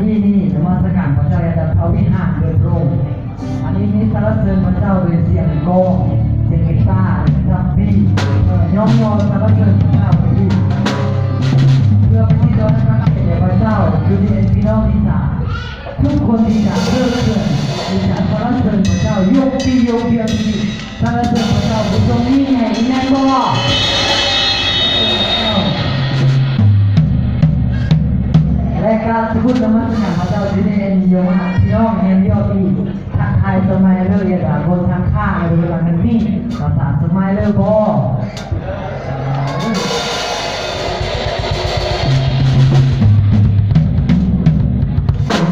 ທີ່ນີ້ນະມັດສະການພະເຈົ້າຢ່າດັບພະວິຫານໂດຍພະອົງ. ອັນນີ້ມີສັນລະເສີນພະເຈົ້າໂດຍສຽງກ້ອງ, ສຽງກີຕາ, ຊັບປີ, ເອີ ຍ້ອງຍໍສັນລະເສີນພະເຈົ້າອີກ ເພື່ອເປັນທີ່ຕ້ອນຮັບແກ່ພະເຈົ້າ. ຢູ່ນີ້ເອງພີ່ນ້ອງທີ່ຈະ ທຸກຄົນທີ່ຈະເລີກເຄື່ອນ ທີ່ຈະສັນລະເສີນພະເຈົ້າ ຍົກປີຍົກດຽວທີ່ ສັນລະເສີນພະເຈົ້າຜູ້ຊົງຍິ່ງໃຫຍ່ ແມ່ນບໍ່? ແລະການສະກຸນນະມັດສະການພະເຈົ້າຢູ່ໃນອັນນິຍົມະ ພີ່ນ້ອງແມ່ນຢູ່ທີ່ທັກທາຍສະໄໝເລີ ຢ່າດາບົນທາງຂ້າງ ຫຼືວ່າເງິນນີ້ ພາສາສະໄໝເລີບໍ?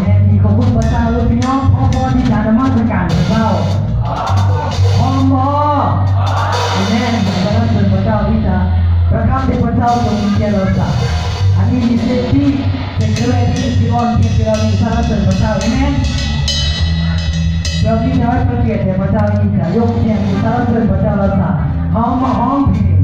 ແມ່ນ ຂອບຄຸນພະເຈົ້າເດີພີ່ນ້ອງ. ພ້ອມບໍ່ທີ່ຈະນະມັດສະການພະເຈົ້າ? ພ້ອມບໍ່? ແມ່ນ ສັນລະເສີນພະເຈົ້າທີ່ຈະປະທັບໃນພະເຈົ້າຊົງເຈລະສັກ. ອັນນີ້ມີເສດທີ່ເປັນເລື່ອງທີ່ຊິອ່ອນເພງທີ່ເຮົານີ້ສັນລະເສີນພະເຈົ້າ. ແມ່ນ ເພື່ອທີ່ຈະໃຫ້ພະກຽດແດ່ພະເຈົ້າ ທີ່ຈະຍົກສຽງສັນລະເສີນພະເຈົ້າລະສັກ. ເຮົາມາຮ້ອງເພງ.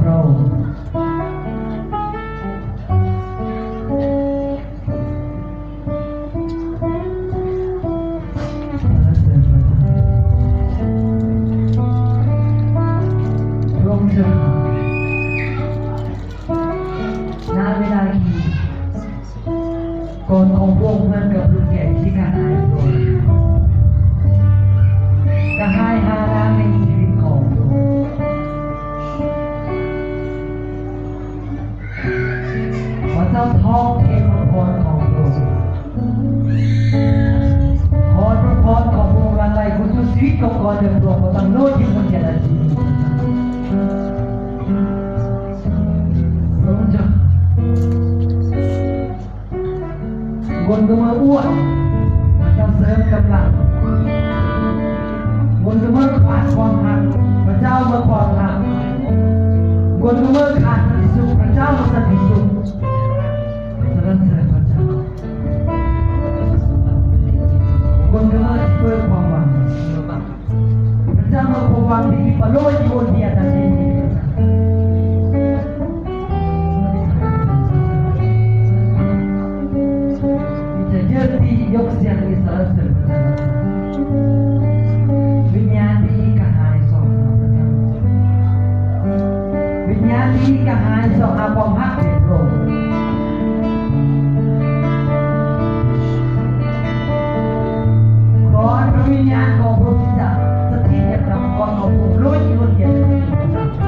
ເຈົ້າ ສາລະເສີນພະເຈົ້າ ພະອົງເຈົ້າ ນະເວລານີ້ ກອນຂອງພະອົງເໝືອນກັບລູກແກະທີ່ກະຫາຍໂພດ ກະຫາຍຫານາງໃນຊີວິດຂອງພະອົງ. ຂໍເຈົ້າທອດເທພະພອນຂອງພະອົງ ຂໍພະພອນຂອງພະອົງຫຼັ່ງໄຫຼເຂົ້າສູ່ຊີວິດຂອງກອນເດີນພະອົງ ບໍ່ຕ້ອງໂລດທີ່ຄົນເຂດລະຈີ ພະອົງເຈົ້າ. ຄົນກະເມີອ້ວນ ພະເຈົ້າເສີມກຳລັງ ຄົນກະເມີຂາດຄວາມຮັກ ພະເຈົ້າເມີຄວາມຮັກ ຄົນກະເມີຂາດສັນຕິສຸກ ພະເຈົ້າເມີສັນຕິສຸກ ສາລະເສີນພະເຈົ້າ ຄົນກະເມີເປີດຄວາມຫວັງ ພະເຈົ້າເມືອພະວັງທີ່ປະໂລຍຢູ່ບົນເຮືອທັນທີນີ້ ຈະເຢີດຕີຍົກສຽງອີສາລະເສີນພະເຈົ້າ. ວິນຍານທີ່ກະຫາຍຊອກຫາພະເຈົ້າ ວິນຍານທີ່ກະຫາຍຊອກຫາຄວາມຮັກໃນພະອົງ ຂໍໃຫ້ພະວິນຍານຂອງພະພຸດທະເຈົ້າສະຖິດຢູ່ກັບກອນຂອງພະອົງ ໂລຍຢູ່ບົນເຮືອທັນທີນີ້.